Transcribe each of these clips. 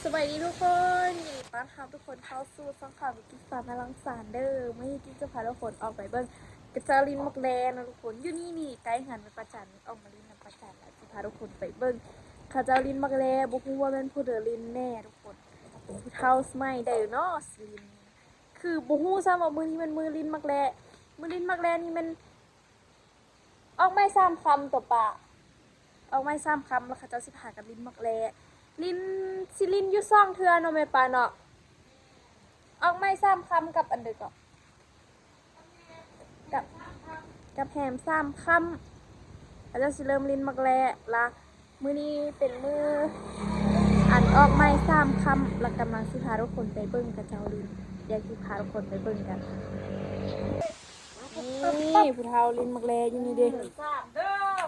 ສະບາຍດີທຸກຄົນ ຍິນດີຕ້ອນຮັບທຸກຄົນເຂົ້າສູ່ຊ່ອງຂ່າວວິກິດສານາລັງສານເດີ້. ມື້ນີ້ກິດຈະພາທຸກຄົນອອກໄປເບິ່ງຂະເຈົ້າຫຼິ້ນໝາກແລເນາະທຸກຄົນ. ຢູ່ນີ້ນີ້ໃກ້ເຮືອນແມ່ປ້າຈັນ ອອກມາຫຼິ້ນນຳປ້າຈັນ ແລ້ວຊິພາທຸກຄົນໄປເບິ່ງຂະເຈົ້າຫຼິ້ນໝາກແລ. ບໍ່ຮູ້ວ່າແມ່ນຜູ້ໃດຫຼິ້ນແນ່ທຸກຄົນ ເປັນຜູ້ເຖົ້າສະໄໝໃດເນາະຊິຫຼິ້ນ ຄືບໍ່ຮູ້ຊ້ຳວ່າມື້ນີ້ແມ່ນມື້ຫຼິ້ນໝາກແລ. ມື້ຫຼິ້ນໝາກແລນີ້ແມ່ນ ອອກໃໝ່ສາມຄ່ຳຕົວປະ ອອກໃໝ່ສາມຄ່ຳ ແລ້ວເຂົາເຈົ້າຊິພາກັນຫຼິ້ນໝາກແລ. ຫຼິ້ນ ຊິຫຼິ້ນຢູ່ສອງເທື່ອເນາະແມ່ປ້າເນາະ. ອອກໃໝ່ສາມຄ່ຳກັບອັນໃດເກາະ ກັບ ກັບແຮມສາມຄ່ຳ ເຂົາເຈົ້າຊິເລີ່ມຫຼິ້ນໝາກແລລະ. ມື້ນີ້ເປັນມື້ອັນອອກໃໝ່ສາມຄ່ຳ ແລ້ວກຳລັງຊິພາທຸກຄົນໄປເບິ່ງເຂົາເຈົ້າຫຼິ້ນ. ດຽວຊິພາທຸກຄົນໄປເບິ່ງກັນ. ນີ້ຜູ້ເຖົ້າຫຼິ້ນໝາກແລຢູ່ນີ້ເດ້.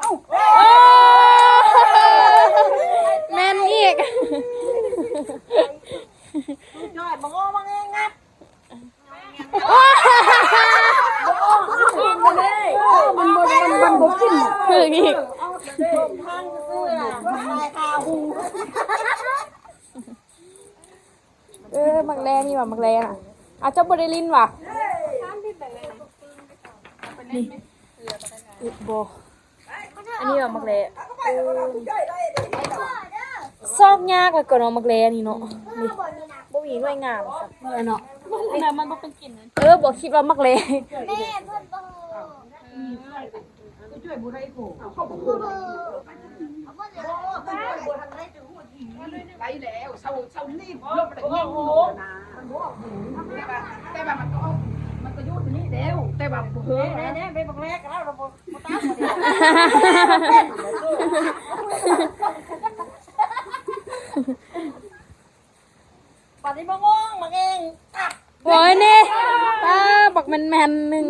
ໂອ້ ແມ່ນອີກ. ຈ້ອຍ ບັກໂອ້ ບັກແງງງັບ. ມັນບໍ່ ມັນ ມັນບໍ່ກິນນະ. ຖືກອີກ. ເອີ ໝາກແລນີ້ຫວາ ໝາກແລນະ. ອາ ເຈົ້າບໍ່ໄດ້ຫຼິ້ນຫວາ? ນີ້ ບໍ່ ອັນນີ້ຫວາ ໝາກແລ. ເອີ ຊອກຍາກແລ້ວກໍເນາະ ໝາກແລນີ້ເນາະ. ນີ້ ບໍ່ມີໜ່ວຍງາມຊ້ຳເນາະ. ມັນ ມັນບໍ່ເປັນກິນ. ເອີ ບໍ່ ຄິດວ່າໝາກແລ. ແມ່ເພິ່ນບໍ່ ໄດ້ແລ້ວ ເຊົາ ເຊົານີ້ ເອົາໄປຍິງນະ. ແຕ່ວ່າ ແຕ່ວ່າມັນກໍອອກ ມັນກໍຢູ່ທີ່ນີ້ແລ້ວ ແຕ່ວ່າບໍ່ເຮີ້. ແນ່ໆ ໄປບັກແລກະລາວ ບໍ່ ບໍ່ຕາມ. ບັດນີ້ມາງອງມາແງງ ໂອ້ຍ ນີ້ ປ້າ ບັກແມ່ນໆ ໜຶ່ງ.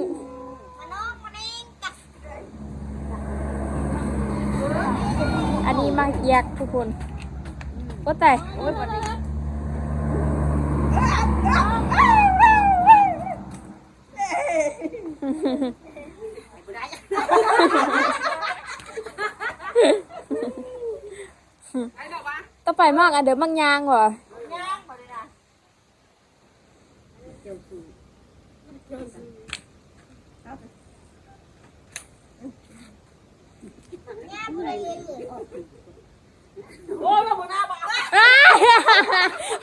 ອັນນີ້ໝາກຢາກທຸກຄົນ. ໂອ້ ຕາຍ. ຕໍ່ໄປໝາກອັນເດີ ໝາກຍາງບໍ່?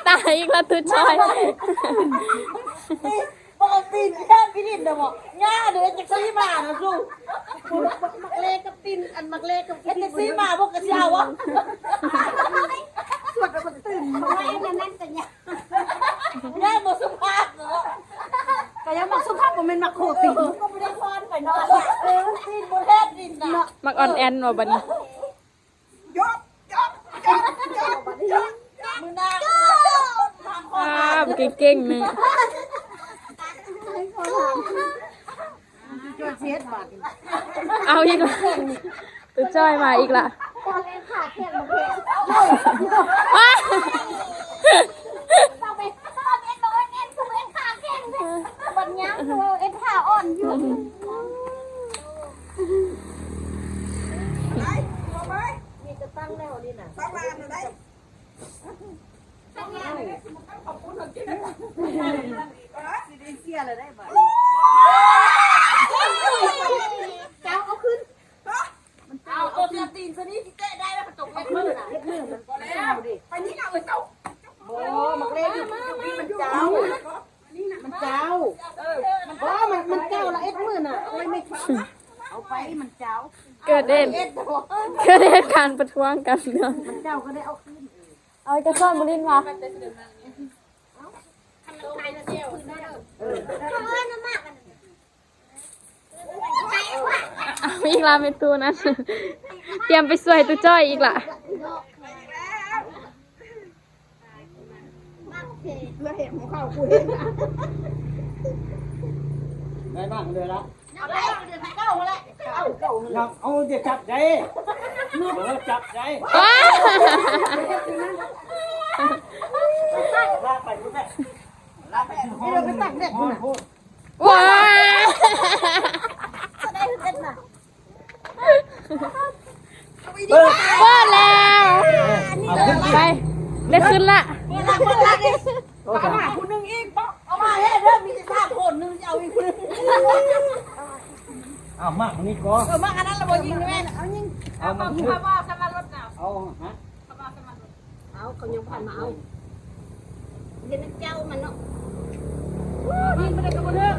ຕາຍອີກແລ້ວ ຕູ້ຈ້ອຍ. ບໍ່ເອົາຕີນແທນພີ່ລິນນະບໍ? ຍ່າເດີ ເຮັດຈັ່ງຊີ້ມານະສູ. ໝາກແລກັບຕີນ ອັນໝາກແລກັບ ເຮັດຈັ່ງຊີ້ມາ ບໍ່ກະຊິເອົາບໍ? ສວດແລ້ວມັນຕື່ນ ເພາະວ່າອັນນັ້ນກະຍາກ ຍາກບໍ່ສຸພາບເນາະ. ກະຍັງມັກສຸພາບ ບໍ່ແມ່ນມັກໂຄຕີນ. ກໍບໍ່ໄດ້ສອນໄປເນາະ. ເອີ ຕີນບໍ່ແທນດິນນະ. ໝາກອ່ອນແອນບໍ່ບັດນີ້? ຍົກ ຍົກ ຍົກ ຍົກ ຍົກ ມືນາງ ອ່າ ເກັ່ງໆ ໜຶ່ງ. ເອົາອີກລະ ຕູ້ຈ້ອຍມາອີກລະ. ບັດຍາມເຮົາເອັດຂາອ່ອນຢູ່. ໄປ ໄປ ນີ້ກະຕັ້ງແລ້ວນີ້ນະ. ສອງລ້ານໄດ້ ຊິໄດ້ເສຍແລ້ວໄດ໋ບາດນີ້. ເຈົ້າເອົາຄືນ. ເອົາຕົວເສືອຕີນຊະນີ້ ຊິເຕະໄດ້ແລ້ວ ກະຕົກເຮັດມືນະ. ເຮັດມືມັນບໍ່ແລ້ວເດ້. ໄປນີ້ນະ ເອີ ເຈົ້າ ບໍ່ ໝາກແລຢູ່ ຢູ່ນີ້ມັນເຈົ້າ. ມັນເຈົ້າ ເອີ ມັນ ບໍ່ ມັນ ມັນເຈົ້າລະເອັດມື້ນະ. ໂອ້ຍ ແມ່ ເອົາໄປ ມັນເຈົ້າ. ເກີດເຫດ ເກີດເຫດການປະທ້ວງກັນເນາະ. ມັນເຈົ້າກໍໄດ້ເອົາຄືນ. ເອົາກະຊອນບໍ່ຫຼິ້ນຫວາ? ເອົາອີກລະ ແມ່ຕູ້ນັ້ນ ຕຽມໄປຊ່ວຍຕູ້ຈ້ອຍອີກລະ. ລະເຫັນຂອງເຂົາ ກູເຫັນນະ. ໄດ້ບ້າງເດີລະ. ເອົາໄປເດືອນເກົ້າຫັ້ນແຫຼະ. ເອົາ ເອົາ ເອົາ ຢ່າຈັບໃດ໋. ເອີ ຈັບໃດ໋. ລາກໄປພຸ້ນແຫຼະ ລາກໄປຢູ່ຫ້ອງ ຫ້ອງພຸ້ນ. ວ້າ ເປີດແລ້ວ. ເອົາຂຶ້ນ ໄປ ໄດ້ຂຶ້ນລະ. ເອົາມາຜູ້ໜຶ່ງອີກບໍ່? ເອົາມາແທ້ເດີ ມີແຕ່ສາມຄົນ ໜຶ່ງຈະເອົາອີກຜູ້ໜຶ່ງ. ເອົາມາຜູ້ນີ້ກໍ ເອີ ມາອັນນັ້ນລະບໍ່ຍິງແມ່ນ ເອົາຍິງ ເອົາມາ ເອົາ ເອົາສະມາລົດນະ ເອົາ ຮະ ເອົາ ເຂົາຍັງບໍ່ທັນມາເອົາ ເຮັດນຳເຈົ້າມັນເນາະ ຍິງບໍ່ໄດ້ກໍບໍ່ເລີກ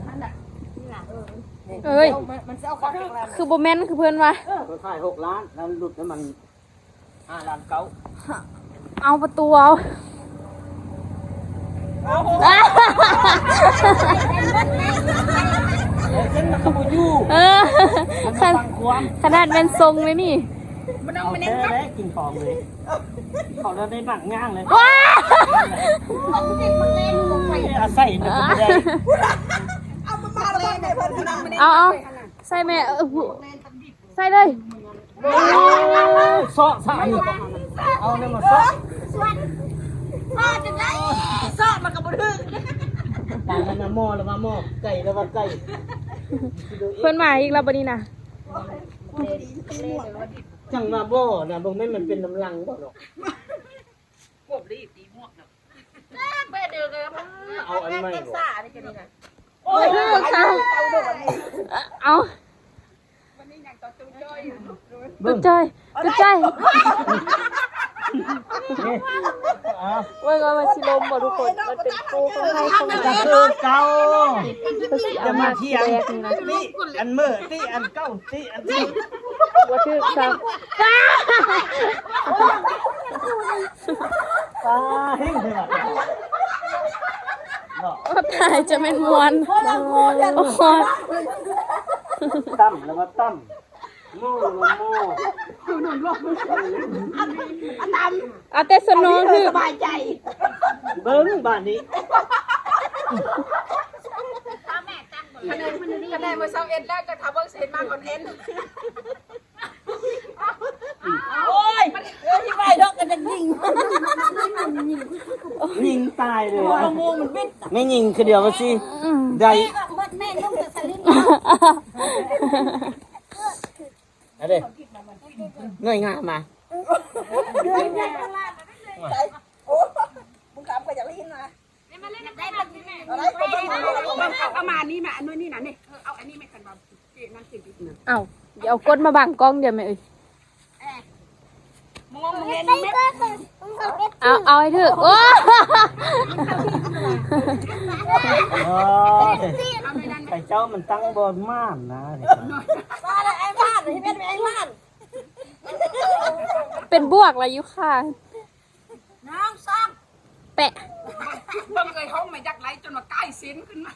ຫັ້ນນະ ນີ້ນະ ເອີ ເອີຍ ມັນ ມັນຊິເອົາຂອງ ຄືບໍ່ແມ່ນຄືເພິ່ນວ່າ ເອີ ເພິ່ນຂາຍຫົກລ້ານ ແລ້ວຫຼຸດໃຫ້ມັນ ຫ້າລ້ານເກົ້າ ເອົາປະຕູເອົາ ເອີ ຂະໜາດ ຂະໜາດແມ່ນຊົງເລີຍນີ້ ເອົາແທ້ແລ້ວກິນຂອງເລີຍ ເຂົາລະໄດ້ໝາກຍ່າງເລີຍ ວ້າ ອາໄສມັນບໍ່ໄດ້ ເອົາ ເອົາ ໃສ່ແມ່ ເອີ ໃສ່ເລີຍ ໂອ້ຍ ເຊາະຊະ ເອົາແນວມາເຊາະ ເຊາະຈັ່ງໃດ ເຊາະມັນກໍບໍ່ຖືກ ປານນັ້ນນະ ໝໍລະວ່າໝໍ ໄກ່ລະວ່າໄກ່ ເພິ່ນມາອີກແລ້ວບັດນີ້ນະ ຈັ່ງວ່າບໍ່ນະ ບໍ່ແມ່ນມັນເປັນນ້ຳລັງບໍ່ເນາະ ໝວກລີບຕີໝວກເນາະ ເອົາອັນໃໝ່ບໍ່ ໂອ້ຍ ເອົາ ຕູ້ຈ້ອຍ ຕູ້ຈ້ອຍ ເບິ່ງວ່າມັນຊິລົມບໍ່ທຸກຄົນ ມັນເປັນຄູ່ຂອງໃຜຂອງມັນ ກໍຄືເກົ່າ ເພິ່ນຊິເອົາມາທີແລກນີ້ນະ ຕິອັນມື້ ຕິອັນເກົ່າ ຕິອັນນີ້ ບໍ່ຖືກຊ້ຳ ປາ ເຮັງເດ້ ຕາຍ ຈະແມ່ນມ່ວນ ຕຳແລ້ວວ່າຕຳ ໝໍລະວ່າໝໍ ຕຳ ເອົາແຕ່ສະໜອງ ອັນນີ້ເອີ ສະບາຍໃຈ ເບິ່ງບາດນີ້ ຄະແນນ ຄະແນນມື້ຊາວເອັດແລ້ວ ຈະຖ້າເບິ່ງຊິເຮັດມາຄອນເທັນ ໂອ້ຍ ມັນ ເອີ ທີ່ໄປດອກກໍຈະຍິງ ຍິງຕາຍເລີຍ ຫົວໂມງມັນບິດ ແມ່ຍິງຄືດຽວວ່າຊິໄດ້ ເບິດແມ່ນລົງແຕ່ສະລິງ ເອົາເດ້ ເງີຍໜ້າມາ ໂອ້ ບຸນຄຳກໍຢາກໄດ້ຍິນນະ ເອົາມານີ້ມາ ອັນໂນ້ນນີ້ນະ ນີ້ ເອີ ເອົາອັນນີ້ແມ່ ຄັນວ່າ ເອີ ເອົາ ຢ່າເອົາກົ້ນມາບັງກ້ອງດຽວແມ່ເອີຍ ເອົາ ເອົາໃຫ້ຖືກ ໂອ້ ໂອ້ຍ ໄອ້ເຈົ້າມັນຕັ້ງບໍ່ໝານນະ ວ່າແລ້ວໄອ້ໝານ ເປັນບວກລະຢູ່ຄ່າ ໜຶ່ງ ສອງ ແປະ ເບິ່ງເອີຍ ຫ້ອງມາຢາກໄລ່ຈົນວ່າກາຍເສັ້ນຂຶ້ນມາ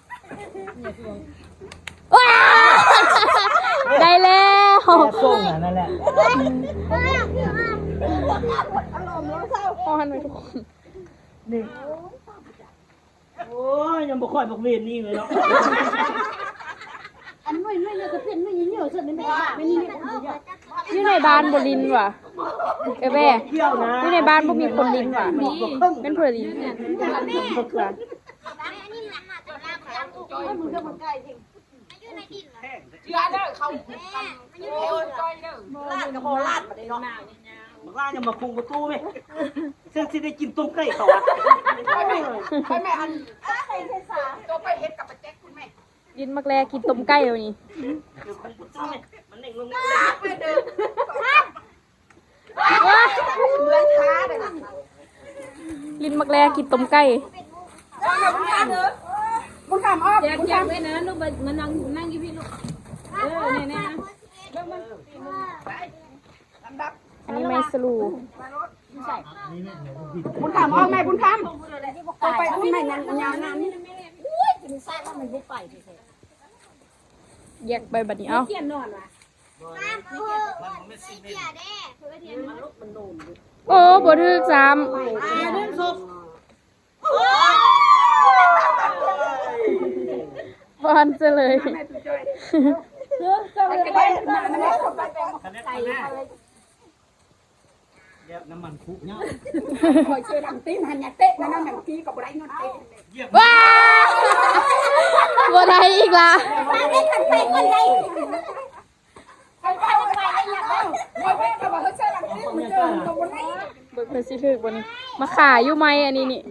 ວ້າ ໄດ້ແລ້ວ ແຕ່ສົ່ງອັນນັ້ນແຫຼະ ຮ້ອນໄວ້ທຸກຄົນ ນີ້ ໂອ້ຍ ຍັງບໍ່ຄ່ອຍບັກເວນນີ້ເລີຍເນາະ ອັນໜ້ອຍໆ ນີ້ກໍເປັນໜ້ອຍເຍອະ ສ່ວນນີ້ແມ່ນ ແມ່ນນີ້ ຢູ່ໃນບ້ານບໍ່ຫຼິ້ນຫວາ ເອີແບ ຢູ່ໃນບ້ານບໍ່ມີຄົນຫຼິ້ນຫວາ ແມ່ນຜູ້ໃດຫຼິ້ນ ເທື່ອເດີ ເຂົາ ເອີ ຈ່ອຍເດີ ລ້ານກໍບໍ່ລ້ານບັດນີ້ເນາະ ບັກຫຼ້າຍັງມາຄຸງປະຕູແມ່ ເຊິ່ງຊິໄດ້ກິນຕົ້ມໄກ່ເຂົາອະ ໄປແມ່ ໄປແມ່ ອັນ ໂຕໄປເຮັດກັບປາແຈັກພຸ້ນແມ່ ຫຼິ້ນໝາກແລກິນຕົ້ມໄກ່ດຽວນີ້ ຫຼິ້ນໝາກແລກິນຕົ້ມໄກ່ ບຸນຄຳ ອອກ ບຸນຄຳ ແຍກໄວ້ນະລູກ ມານັ່ງ ນັ່ງຢູ່ພີ້ລູກ ເອີ ແນ່ໆ ເບິ່ງມັນ ອັນນີ້ໄມ້ສະລູ ບຸນຄຳ ອອກແມ່ ບຸນຄຳ ຕໍ່ໄປ ອຸ້ຍ ໄມ້ຍາວໆນັ້ນ ແຍກໄປບັດນີ້ ເອົາ ໂອ້ ບໍ່ຖືກຊ້ຳ ບອນເສຍເລີຍ ແບບນ້ຳມັນຄຸເນາະ ຂ້ອຍເຊື່ອຫຼັງຕີນຫັ້ນ ຢ່າເຕະນະ ນ້ຳມັນກີກໍບໍ່ໄດ້ຍ້ອນເຕະ ວ້າ ບໍ່ໄດ້ອີກລະ ໄປໄດ້ ຄັນໄປກໍໄດ້ ຄັນໄປກໍໄດ້ ຢ່າເຕະ ຂ້ອຍເຊື່ອຫຼັງຕີນ ມັນເຈີກໍບໍ່ໄດ້ ເບິ່ງເພິ່ນຊິຖືກບໍ່ນີ້ ມາຂາຢູ່ໄໝອັນນີ້ນີ້.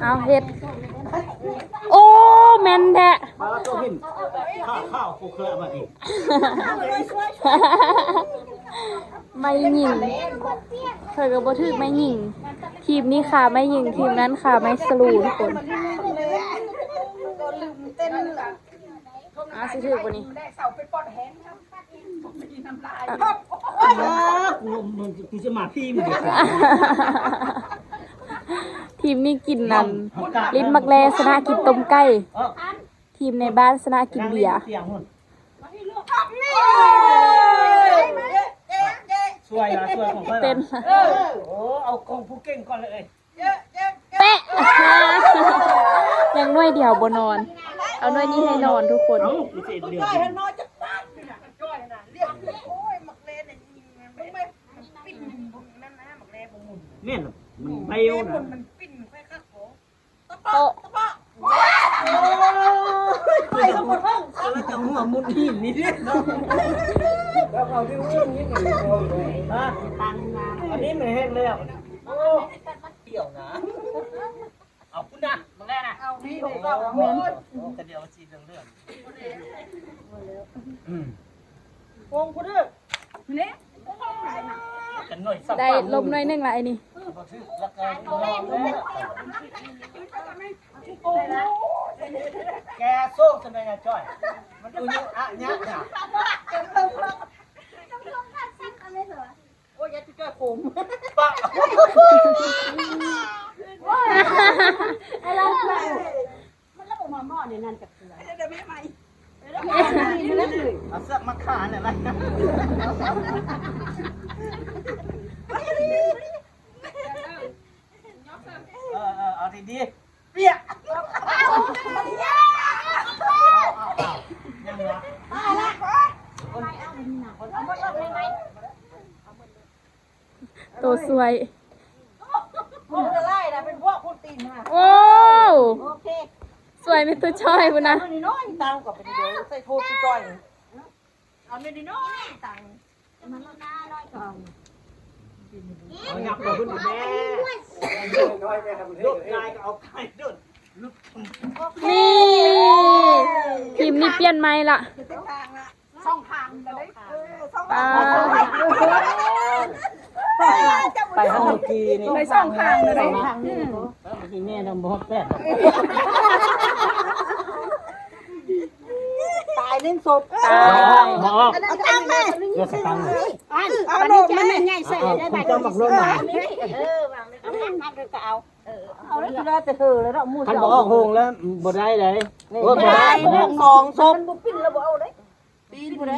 ເອົາເຮັດ ໂອ້ ແມ່ນແທ້. ໄມ້ຍິງ ຂ້ອຍກໍບໍ່ຖືກໄມ້ຍິງ. ທີມນີ້ຂາໄມ້ຍິງ ທີມນັ້ນຂາໄມ້ສະລູ ທຸກຄົນ. ອ້າວ ຊິຖືກບໍ່ນີ້? ກູ ກູຈະມາພີ້ ທີມນີ້ກິນນັ້ນ ລິ້ນໝາກແລຊະນະກິນຕົ້ມໄກ່. ທີມໃນບ້ານຊະນະກິນເບຍ. ສວຍລະ ສວຍຂອງຂ້ອຍລະ. ເອີ ໂອ້ ເອົາຂອງຜູ້ເກັ່ງກ່ອນເລີຍ. ແປະ ຍັງໜ່ວຍດຽວບໍ່ນອນ ເອົາໜ່ວຍນີ້ໃຫ້ນອນທຸກຄົນ. ເອົ້າ ຄືຊິເຫຼືອ ແມ່ນລະ ມັນໄປຢູ່ນະ. ໂຕະ ໂຕະ ໄປທັງໝົດເພິ່ນ ແລ້ວຈະຫົວມຸດຫີນນີ້ເດ້ເນາະ. ຮະ ອັນນີ້ມັນແຮງແລ້ວ. ໂອ້ ດຽວນະ ເອົາພຸ້ນນະ ບັກແລນະ ເອົານີ້ ໂອ້ຍ ກະດຽວຊິເຫຼືອງໆ. ອືມ ໂກງພຸ້ນເດີ ນີ້ ໄດ້ລົບໜ້ອຍໜຶ່ງລະໄອ້ນີ້. ແກໂຊກຊັ້ນແມ່ນຫຍັງຈ້ອຍ ມັນອຸຍຸອະຍະນະ. ໂອ້ຍ ຢ່າຈຸຈ້ອຍໂຄມ ປະ ມັນລະບໍ່ມາໝໍ້ໃນນັ້ນຈັກເທື່ອ. ເອົາເຊືອກມາຂານແຫຼະ ເອີໆ ເອົາດີໆ ປຽກ ໂຕຊ່ວຍ ໂອ້ ຊ່ວຍແມ່ນໂຕຊ່ອຍພຸ້ນນະ. ເອົາຫຍັບມາເພິ່ນແດ່ ລົດກາຍກໍເອົາກາຍໂດດ ນີ້ ທີມນີ້ປ່ຽນໃໝ່ລະ ສອງຂ້າງເລີຍ ເອີ ສອງຂ້າງ ໄປ ໄປທາງເມື່ອກີ້ນີ້ ໄປສອງຂ້າງເລີຍ ສອງຂ້າງນີ້ ເອີ ເມື່ອກີ້ແມ່ນຳບໍ່ຮອດແປດ ຕາຍໜຶ່ງສົບ ຕາຍ ບໍ່ອອກ ອັນນັ້ນກໍອັນນີ້ ເອີ ສະຕັງ ອັນ ເອົາ ອັນນີ້ຈະໃຫ້ໃຫຍ່ໃສ່ໄດ້ບາດ ເຈົ້າບັກລົງມາ ເອີ ວາງເລີຍ ເອົາ ເອົາແລ້ວ ຊິໄດ້ແຕ່ເທີແລ້ວເນາະ ໝູ່ ຄັນບໍ່ອອກໂຮງແລ້ວບໍ່ໄດ້ໃດ໋ ໂອ້ຍ ບໍ່ໄດ້ ສອງສົບ ມັນບໍ່ປິ່ນແລ້ວບໍ່ເອົາເດ້ ຕີນຜູ້ໃດ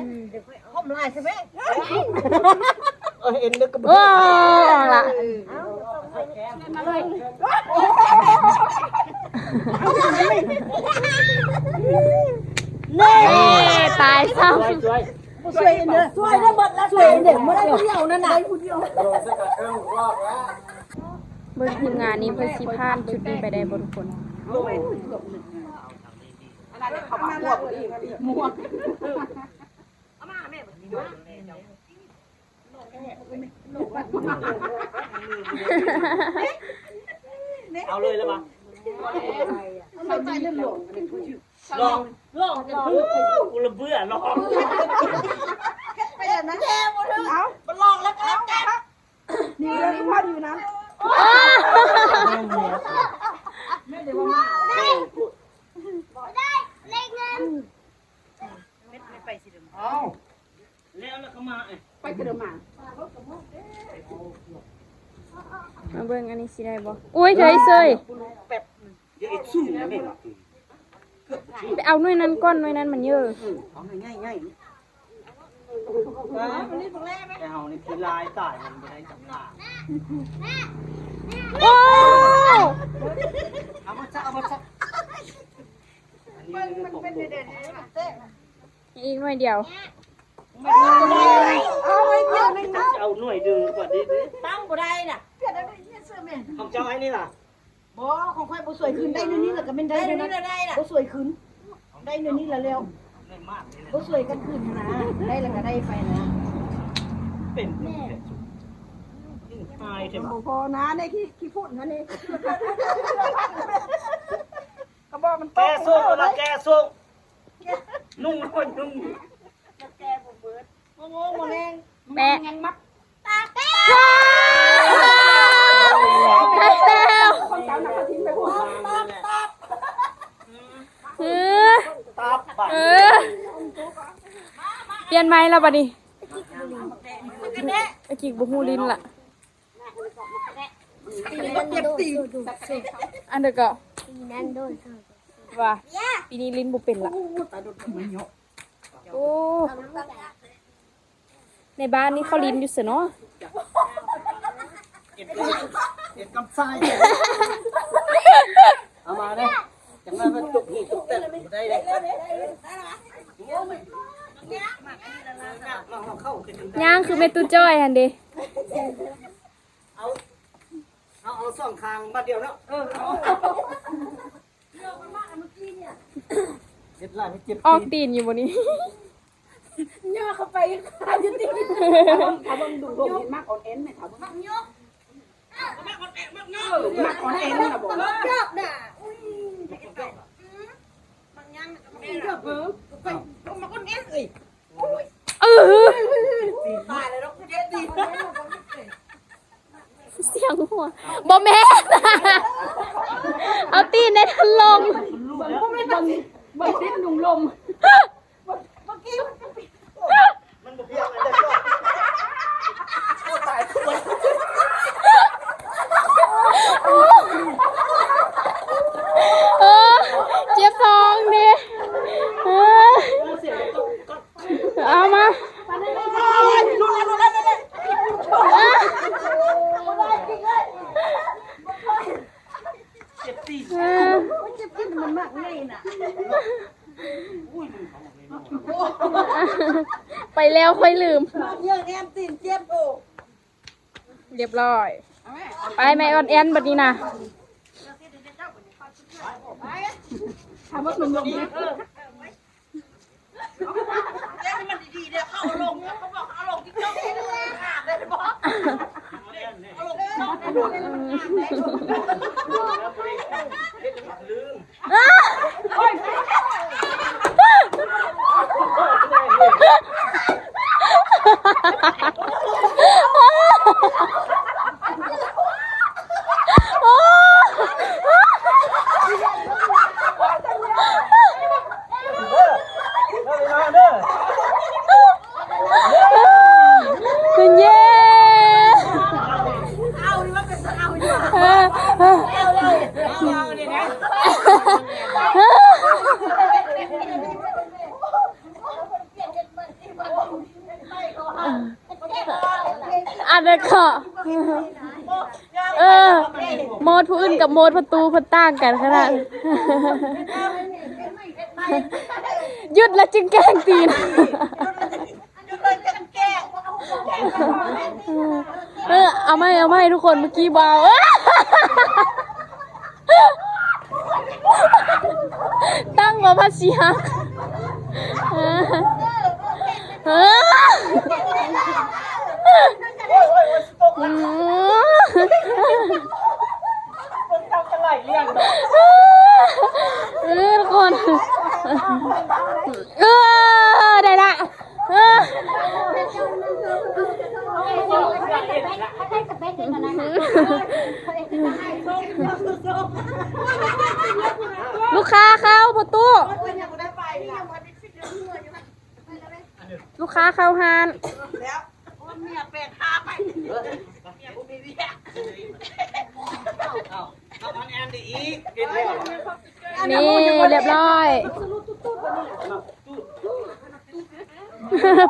ຄອມຫຼາຍໃຊ່ໄໝ ເອີ ເອັນເດີກະ ໂອ້ ອອກລະ ມາເລີຍ ນີ້ ຕາຍຊ້ຳ ຊ່ວຍ ຊ່ວຍ ຊ່ວຍໄດ້ໝົດລະ ຊ່ວຍເດ້ ບໍ່ໄດ້ຜູ້ດຽວນັ້ນນະ ໄດ້ຜູ້ດຽວ ເບິ່ງທີມງານນີ້ເພິ່ນຊິຜ່ານຈຸດນີ້ໄປໄດ້ບໍ່ທຸກຄົນ. ເອົາເລີຍລະວະ ລອງ ລອງ ກູລະເບື່ອລອງ ເອົາ ລອງແລ້ວກໍແກ້ ນີ້ເລື່ອງທີ່ພອດຢູ່ນັ້ນ ໄດ້ເງິນ ເອົາ ແລ້ວ ແລ້ວກໍມາ ໄປກະເດີມາ ມາເບິ່ງອັນນີ້ຊິໄດ້ບໍ່? ໂອ້ຍ ໄດ້ເສີຍ ເອີ ໄປເອົາໜ່ວຍນັ້ນກ່ອນ ໜ່ວຍນັ້ນມັນເຍີະ ເອົາໜ່ວຍໃຫຍ່ໆ ແຕ່ເຮົານີ້ຂີ້ລາຍຕາຍ ມັນບໍ່ໄດ້ຈັກຫຼາຍ ໂອ້ ເອົາມາຊະ ເອົາມາຊະ ມັນ ມັນເປັນແນວໃດ ອີກໜ່ວຍດຽວ ເອົາໜ່ວຍດຽວໜຶ່ງນະ ເອົາໜ່ວຍດຽວກວ່ານີ້ ຕັ້ງບໍ່ໄດ້ນະ ເປັນອັນນີ້ເສື້ອ ຂອງເຈົ້າໄອ້ນີ້ລະ? ບໍ່ ຂອງຂ້ອຍບໍ່ສວຍຂຶ້ນ ໄດ້ແນວນີ້ລະກະແມ່ນໄດ້ແນວນັ້ນ ໄດ້ແນວນີ້ລະໄດ້ລະ ບໍ່ສວຍຂຶ້ນ ໄດ້ແນວນີ້ລະແລ້ວ ບໍ່ສວຍກັນຂຶ້ນຫັ້ນນະ ໄດ້ລະກະໄດ້ໄປນະ ເປັນແທ້ ບໍ່ພໍນະ ໃນຂີ້ ຂີ້ຝຸ່ນຫັ້ນນີ້ ກະບອກມັນແກ່ໂຊກ ແກ່ໂຊກ ນຸ່ງ ນຸ່ງ ແປະ ເອີ ເອີ ປ່ຽນໃໝ່ລະບາດນີ້ ອາກິກບໍ່ຮູ້ຫຼິ້ນລະ ອັນໃດເກາະ ວ່າ ປີນີ້ຫຼິ້ນບໍ່ເປັນລະ ໂອ້ ໃນບ້ານນີ້ເຂົາຫຼິ້ນຢູ່ໃສເນາະ ເຮັດ ເຮັດກຳຊາຍ ເອົາມາເດ້ ຈັ່ງນັ້ນມັນຈົກຫູຈົກແຕກບໍ່ໄດ້ເດ້ ຍ່າງຄືແມ່ຕູ້ຈ້ອຍຫັ້ນເດ້ ເອົາ ເອົາ ເອົາສອງຂ້າງບາດດຽວເນາະ ເອີ ເອົາ ເຮັດຫຼາຍມັນເຈັບ ອອກຕີນຢູ່ບໍ່ນີ້ ຍໍເຂົ້າໄປຄາຢູ່ຕີນ ຖ້າເບິ່ງ ຖ້າເບິ່ງດຸງລົງເຫັນມັກອ່ອນແອນແມ່ນ ຖ້າເບິ່ງ ມັກຍົກ ມັກອ່ອນແອນນະບໍ່ ມັກຍົກນະ ອຸ້ຍ ມັກຫຍັງນະ ມັກຍັງນະ ເບິ່ງ ມັກອ່ອນແອນເອີຍ ເອີ ຕາຍແລ້ວເນາະ ເຈັບຕີນ ສຽງຫົວ ບໍ່ແມ່ນ ເອົາຕີນໃນທະລົງ ເບິ່ງ ເບິ່ງ ເບິ່ງຕິດນຸ່ງລົມ ເມື່ອກີ້ມັນ ມັນບໍ່ພຽງ ໂອ້ ຕາຍ ເອີ ເຈັບທ້ອງເດ້ ເອີ ເອົາມາ ເຈັບຕີນ ເອີ ເຈັບຕີນ ມັນມັກໃຫຍ່ນະ ໄປແລ້ວຄ່ອຍລືມ ມັກເຍີະແອມຕີນເຈັບ ໂອ້ ຮຽບຮ້ອຍ ໄປແມ່ອອນແອນບັດນີ້ນະ ເອົາໃຫ້ມັນດີໆເດີ ເຂົາລົງ ເຂົາບອກເຂົາລົງ TikTok ເຮັດໄດ້ບໍ່? ເອົາລົງ TikTok ເຮັດໃຫ້ມັນງາມໄດ້ ເຮັດໃຫ້ມັນລືມ ເຢ້ ອັນນັ້ນກໍ ເອີ ໂໝດຜູ້ອື່ນກັບໂໝດປະຕູເພິ່ນຕ່າງກັນຂະໜາດ ຢຸດແລ້ວຈຶ່ງແກງຕີນ ເອີ ເອົາໃໝ່ ເອົາໃໝ່ທຸກຄົນ ເມື່ອກີ້ບໍ່ເອົາ ຕັ້ງບໍ່ພັດຊິຫັກ ເອີ ເອີ ເອີ ທຸກຄົນ ເອີ ໄດ້ລະ ເອີ ລູກຄ້າເຂົ້າ ພໍ່ຕູ້ ລູກຄ້າເຂົ້າຮ້ານ ແລ້ວເມຍແປກຫາໄປ ເມຍບໍ່ມີວຽກ ເອົາ ເອົາອັນແອນດີອີກ ເຮັດແລ້ວ ນີ້ ຮຽບຮ້ອຍ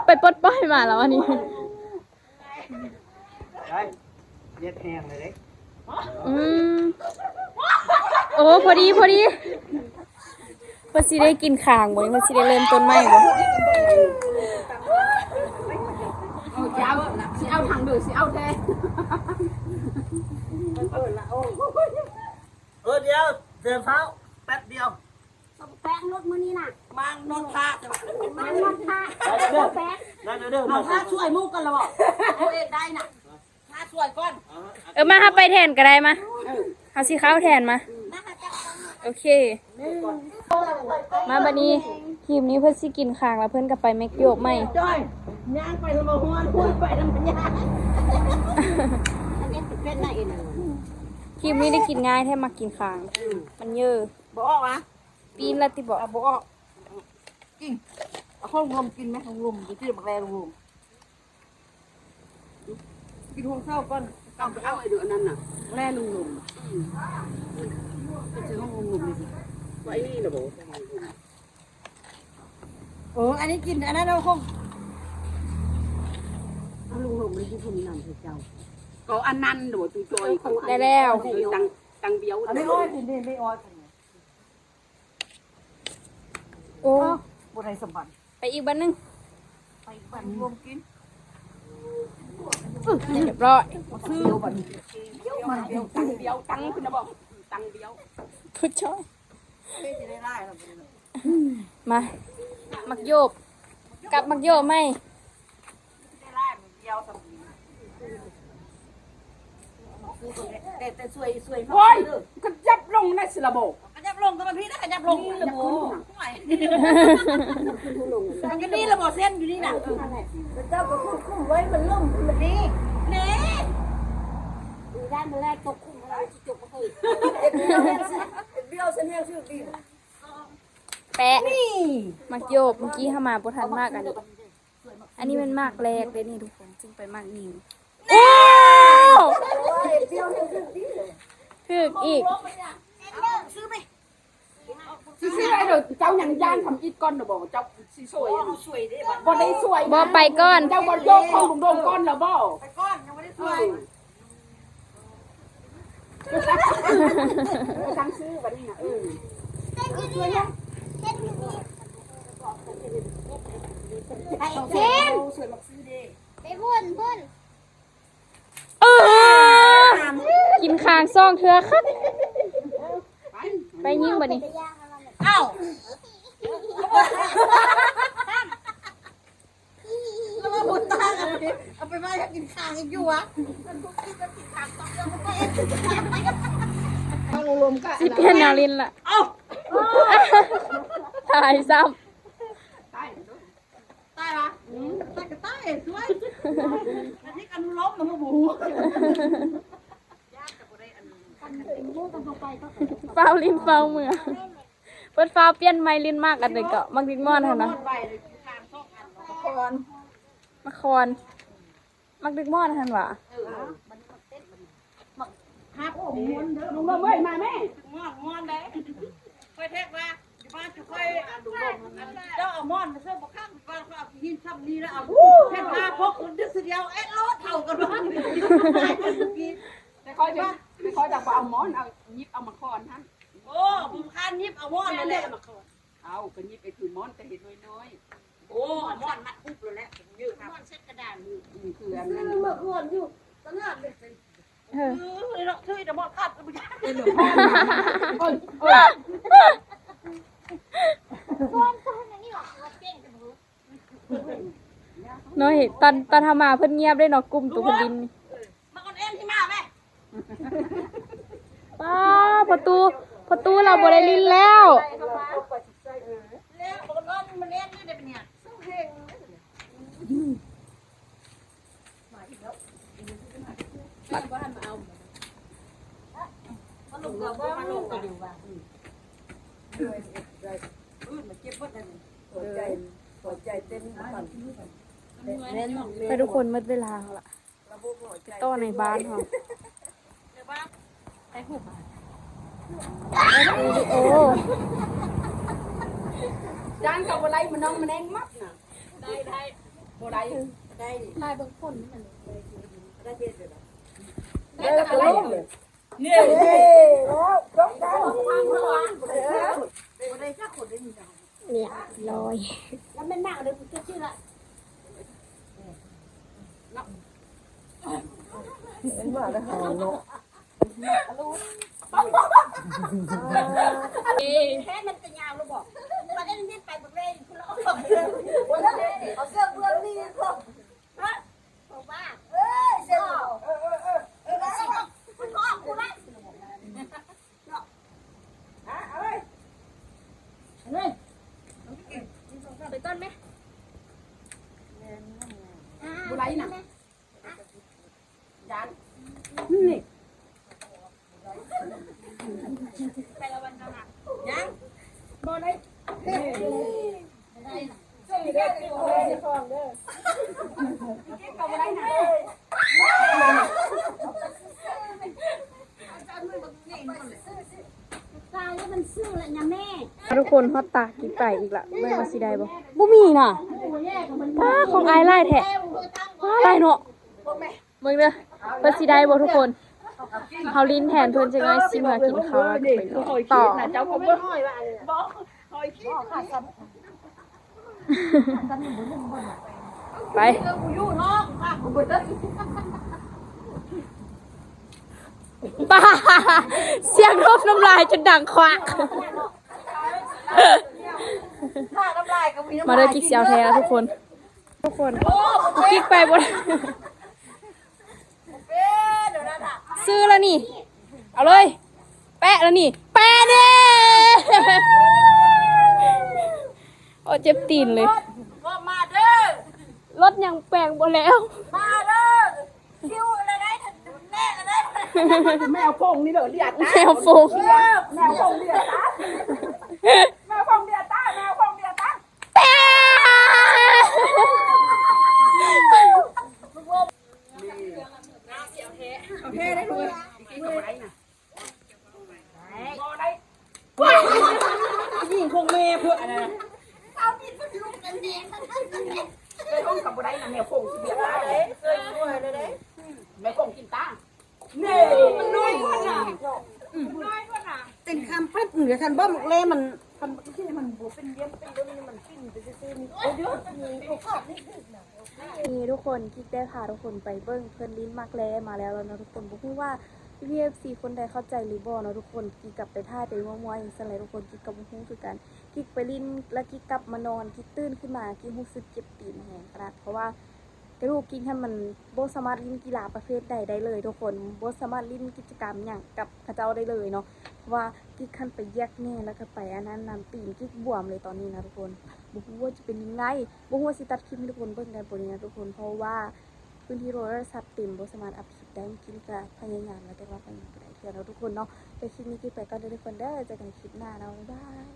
ໄປປົດປ່ອຍມາແລ້ວອັນນີ້ ໄດ້ ເຮັດແຮງເລີຍເດ້ ອືມ ໂອ້ ພໍດີ ພໍດີ ເພິ່ນຊິໄດ້ກິນຄ້າງບໍ່? ເພິ່ນຊິໄດ້ເລີ່ມຕົ້ນໃໝ່ບໍ່? ເອົາ ຊິເອົາທາງເດີ ຊິເອົາແທ້. ເອີ ດຽວ ດຽວຟ້າວ ແປັບດຽວ ແປງລົດມື້ນີ້ນະ ມາງນອນທ່າ ມາງນອນທ່າ ໄດ້ເດີ ໄດ້ເດີ ເອົາ ມາຊ່ວຍໝູ່ກ່ອນລະບໍ ເຮົາເຮັດໄດ້ນະ ມາຊ່ວຍກ່ອນ ເອີ ມາ ເຮົາໄປແທນກໍໄດ້ ມາ ເຮົາຊິເຂົ້າແທນ ມາ ໂອເຄ ມາ ບັດນີ້ ຄລິບນີ້ເພິ່ນຊິກິນຄ້າງ ແລ້ວເພິ່ນກໍໄປແມັກໂຢບໃໝ່ ຈ້ອຍ ຍ່າງໄປລະບໍ່ ຫ້ວນ ຫ້ວນໄປນຳພະຍາ ເປັນນະເອັນ ຄລິບນີ້ໄດ້ກິນງ່າຍແທ້ ມັກກິນຄ້າງ ມັນເຍີ ບໍ່ອອກຫວາ ປີ້ນລະຕິເບາະ ບໍ່ອອກ ກິນ ເອົາຂອງລົມກິນແມະ ຂອງລົມ ໄປຊື້ບັກແລລົມ ກິນຮວງເຊົ້າກ່ອນ ເອົາ ເອົາໄອ້ເດີອັນນັ້ນນະ ແລລຸງລົມ ອືມ ໄປຊື້ຂອງລຸງລົມນີ້ ວ່າໄອ້ນີ້ລະບໍ່ ເອີ ອັນນີ້ກິນອັນນັ້ນເອົາຂອງ ເອົາລຸງລົມໄປກິນຄົນນຳໃຫ້ເຈົ້າ ກໍອັນນັ້ນໂດ ຕູຈອຍ ໄດ້ແລ້ວ ເອີ ຕັງ ຕັງບຽວ ອັນນີ້ອ້ອຍ ນີ້ ນີ້ອ້ອຍ ໂອ້ ບໍ່ໄດ້ສຳບັນ ໄປອີກບັດໜຶ່ງ ໄປບັດລວມກິນ ຮຽບຮ້ອຍ ຊື້ບັດນີ້ ມັນເປັນຕັງບຽວ ຕັງ ຄຸນນະບອກ ຕັງບຽວ ຜູ້ຊອຍ ມາ ໝາກໂຢບ ກັບໝາກໂຢບໃໝ່ ແຕ່ ແຕ່ຊ່ວຍ ຊ່ວຍ ໂອ້ຍ ຂະຫຍັບລົງໄດ້ຊິລະບໍ່ ຂະຫຍັບລົງກໍມັນພີ້ນະ ຂະຫຍັບລົງ ນີ້ລະບໍ່ ໂອ້ຍ ມັນກໍນີ້ລະບໍ່ ເສັ້ນຢູ່ນີ້ນະ ເຈົ້າກໍຄຸມໄວ້ ມັນລົ້ມ ນີ້ ນີ້ ຢ້ານມັນແລ່ນຕົກຄຸມ ເຮົາຊິຕົກບໍ່ເຄີຍ ເຮັດດຽວ ເຮັດດຽວ ຊັ້ນແຮງຊື່ດີ ແປະ ນີ້ ໝາກໂຢບ ເມື່ອກີ້ເຮົາມາບໍ່ທັນໝາກອັນນີ້ ອັນນີ້ແມ່ນໝາກແລກເດ້ນີ້ທຸກຄົນ ຈຶ່ງໄປໝາກໜິ່ງ ໂອ້ ຖືກອີກ ຊື້ໄປເດີ ເຈົ້າຍັງຢ້ານທຳອິດກ່ອນນະບໍ່ ເຈົ້າຊິຊ່ວຍ ບໍ່ໄດ້ຊ່ວຍ ບໍ່ ໄປກ່ອນ ເຈົ້າບໍ່ໂຍກຂອງລຸງໂດມກ່ອນລະບໍ່ ໄປກ່ອນ ຍັງບໍ່ໄດ້ຊ່ວຍ ເອີ ຈັ່ງຊື້ບັດນີ້ນະ ເອີ ໄປພຸ້ນພຸ້ນ ເອີ ກິນຄ້າງສອງເທື່ອຄັກ ໄປຍິງບັດນີ້ ເອົ້າ ແລ້ວວ່າບໍ່ຕາຍ ເອົາໄປໄວ້ໃຫ້ກິນຄ້າງອີກຢູ່ຫວາ ເອົາລົມໆ ກະ ຊິປ່ຽນແນວຫຼິ້ນລະ ເອົ້າ ຕາຍຊ້ຳ ຕາຍຫວາ ອືມ ຕາຍກໍຕາຍ ຊ່ວຍ ອັນນີ້ອະນຸໂລມນະ ບໍ່ຮູ້ ຟ້າວຫຼິ້ນຟ້າວເມືອ ເພິ່ນຟ້າວປ່ຽນໃໝ່ ຫຼິ້ນໝາກອັນໃດເກາະ ໝາກດິກມອນຫັ້ນນະ ໝາກຄອນ ໝາກດິກມອນຫັ້ນຫວາ ເອີ ມັນເຕັ້ນ ມັນ ມັກ ຮັບ ໂອ້ ມ່ວນເດີ ລຸງລົມເອີຍ ມາແມ່ ມ່ວນ ມ່ວນເດ້ ຂ້ອຍແທັກວ່າ ຢູ່ບ້ານຈຸຂ້ອຍ ເຈົ້າເອົາໝອນມາເສີບບໍ່ຄັກ ວ່າຂ້ອຍເອົາຂີ້ຫີນຊ່ຳນີ້ແລ້ວ ເອົາແຜ່ນຜ້າພົກຄົນດຽວ ເອັດໂລດເຖົ້າກັນວ່າ ແຕ່ຂ້ອຍ ແຕ່ຂ້ອຍຈະບໍ່ເອົາໝອນ ເອົາ ຫຍິບເອົາໝາກຄອນຫັ້ນ ໂອ້ ບໍ່ຄານຫຍິບເອົາໝອນນັ້ນແຫຼະ ເອົາ ກໍຫຍິບໄອ້ຖືໝອນ ແຕ່ເຮັດນ້ອຍໆ ໂອ້ ໝອນມັດຮຸບແລ້ວແຫຼະ ເຍອະ ໝອນເຊັດກະດານ ອືມ ຄືອັນນັ້ນ ເອີ ເມື່ອກ່ອນຢູ່ຕະຫຼາດເລີຍ ເອີ ເອີ ເນາະ ຖືແຕ່ໝອນຂາດ ເອີ ເອີ ເນາະ ຕອນ ຕອນເຮົາມາເພິ່ນງຽບເດ້ເນາະ ກຸ່ມໂຕເພິ່ນຫຼິ້ນນີ້ ມາກ່ອນແອນທີ່ມາແມ່ ປ້າ ພໍ່ຕູ້ ພໍ່ຕູ້ລາວບໍ່ໄດ້ຫຼິ້ນແລ້ວ ແລ້ວບໍ່ນອນ ມາແອນນີ້ໄດ້ປະເນຍ ມາອີກແລ້ວ ບໍ່ທັນມາເອົາ ມາລົງ ມາລົງ ມາລົງ ມາເກັບໝົດແລ້ວນີ້ ຫົວໃຈ ຫົວໃຈເຕັ້ນ ໄປທຸກຄົນ ໝົດເວລາແລ້ວລະ ໄປຕໍ່ໃນບ້ານເຮົາ ໃນບ້ານ ໄປຫູບ້ານ ວິດີໂອ ຈ້າງກໍບໍ່ໄດ້ ມານ້ອງມາແນງມັກນະ ໄດ້ ໄດ້ ບໍ່ໄດ້ ໄດ້ ຖ່າຍເບິ່ງຄົນນີ້ມັນ ໄດ້ເຮັດເລີຍ ໄດ້ແຕ່ກໍໄດ້ ນີ້ ເອີ ແລ້ວ ບໍ່ໄດ້ຈັກຄົນໄດ້ມີ ຮຽບຮ້ອຍ ແລ້ວແມ່ນໜາວເດີ ຜູ້ຕິດເຊື້ອ ເນາະ ມັນມາແຕ່ເຮົາເນາະ. ເອີ ແທ້ມັນຈະຍາວຫຼືບໍ່? ປະເດັນນີ້ໄປບັກເວຢູ່ພຸ້ນລະ ອອກເອົາເສື້ອເບື້ອງນີ້ພວກ ຮະ ເອີຍ ເສື້ອ ເອີ ເອີ ເອີ ເອີ ມັນກໍອອກບໍ່ໄດ້ເນາະ. ອາ ເອົາເລີຍ ເອົາເລີຍ ໄປກ່ອນແມະ. ບໍ່ໄດ້ນະ. ຢ້ານ ນີ້ ໄປລະວັນກັນນະ ຍັງ ບໍ່ໄດ້ ນີ້ ເກັບເອົາບໍ່ໄດ້ນະ ເກັບເອົາບໍ່ໄດ້ນະ. ຕາຍແລ້ວມັນຊື້ລະຍາແມ່. ທຸກຄົນ ຮອດຕາກິກໄປອີກລະ ເບິ່ງວ່າຊິໄດ້ບໍ່? ບໍ່ມີນະ. ປ້າ ຂອງອ້າຍຫຼາຍແທ້ ຫຼາຍເນາະ. ເບິ່ງເດີ ເພິ່ນຊິໄດ້ບໍ່ທຸກຄົນ? ເຮົາຫຼິ້ນແທນເພິ່ນຈັກໜ້ອຍ ຊິເມືອກິນເຂົ້າແລ້ວກໍໄປນອນຕໍ່. ໄປ ປ້າ ສຽງລົມນ້ຳລາຍຈົນດັງຄວັກ. ມາເດີ ກິກຊິເອົາແທ້ແລ້ວທຸກຄົນ. ທຸກຄົນ ກິກໄປບໍ່ໄດ້ ຊື້ລະນີ້ ເອົາເລີຍ ແປະລະນີ້ ແປະເດ້. ໂອ້ ເຈັບຕີນເລີຍ. ມາເດີ ລົດຍັງແປງບໍ່ແລ້ວ ມາເດີ. ຄິວລະໄດ້ ແມ່ລະໄດ້ ແມວຟົງນີ້ເດີ ລຽດ ແມວຟົງ ເອີ ແມວຟງລຽດຕາ ແມວຟງລຽດຕາ ແມວຟງລຽດຕາ. ແປະ ເອົາແທ້ໄດ້ດ້ວຍ ບໍ່ໄດ້ ຍິງຂອງແມ່ເພິ່ນອັນນັ້ນ ເອີຍ ຂອງກໍບໍ່ໄດ້ນະ ແມວຟງຊິລຽດຕາ ເອີຍ ແມວຟງກິນຕາ. ນີ້ ມັນນ້ອຍໂພດນະ ນ້ອຍໂພດນະ. ເຕັມຄຳປັດ ເອີ ຄັນບໍ່ໝາກແລ້ມັນ ຄັນບໍ່ເຮັດໃຫ້ມັນບໍ່ເປັນຢ້ຽມເປັນເລື່ອງນີ້ ມັນກິນໄປຊື່ໆ ນີ້. ໂອ້ຍ ໂອກາດນີ້ຖືກນະ. ນີ້ທຸກຄົນ ກິກໄດ້ພາທຸກຄົນໄປເບິ່ງເພິ່ນຫຼິ້ນໝາກແລ້ມາແລ້ວເນາະທຸກຄົນ. ບໍ່ຮູ້ວ່າພີ່ໆ ເອັຟຊີ ຄົນໃດເຂົ້າໃຈຫຼືບໍ່ເນາະທຸກຄົນ. ກິກກັບໄປຖ່າຍໄປມົວໆ ຈັ່ງຊັ້ນແຫຼະທຸກຄົນ ກິກກໍບໍ່ຮູ້ຄືກັນ. ກິກໄປຫຼິ້ນ ແລ້ວກິກກັບມານອນ ກິກຕື່ນຂຶ້ນມາ ກິກຮູ້ສຶກເຈັບຕີນແຮງຂະໜາດ ເພາະວ່າ ກະດູກກິກຫັ້ນມັນບໍ່ສາມາດຫຼິ້ນກິລາປະເພດໃດໄດ້ເລີຍທຸກຄົນ ບໍ່ສາມາດຫຼິ້ນກິດຈະກຳຫຍັງກັບເຂົາເຈົ້າໄດ້ເລີຍເນາະ ເພາະວ່າກິກຫັ້ນໄປຢຽກແນ່ ແລ້ວກໍໄປອັນນັ້ນນຳ ຕີນກິກບວມເລີຍຕອນນີ້ນະທຸກຄົນ. ບໍ່ຮູ້ວ່າຈະເປັນຈັ່ງໃດ ບໍ່ຮູ້ວ່າຊິຕັດຄລິບໃຫ້ທຸກຄົນເບິ່ງໄດ້ບໍ່ນີ້ນະທຸກຄົນ ເພາະວ່າພື້ນທີ່ໂທລະສັບເຕັມ ບໍ່ສາມາດອັບຄລິບໄດ້. ກິກກໍພະຍາຍາມແລ້ວ ແຕ່ວ່າກໍຍັງບໍ່ໄດ້ເທື່ອເນາະທຸກຄົນເນາະ. ແຕ່ຄລິບນີ້ກິກໄປກ່ອນເດີທຸກຄົນເດີ ເຈີກັນຄລິບໜ້າເນາະ ບາຍບາຍ.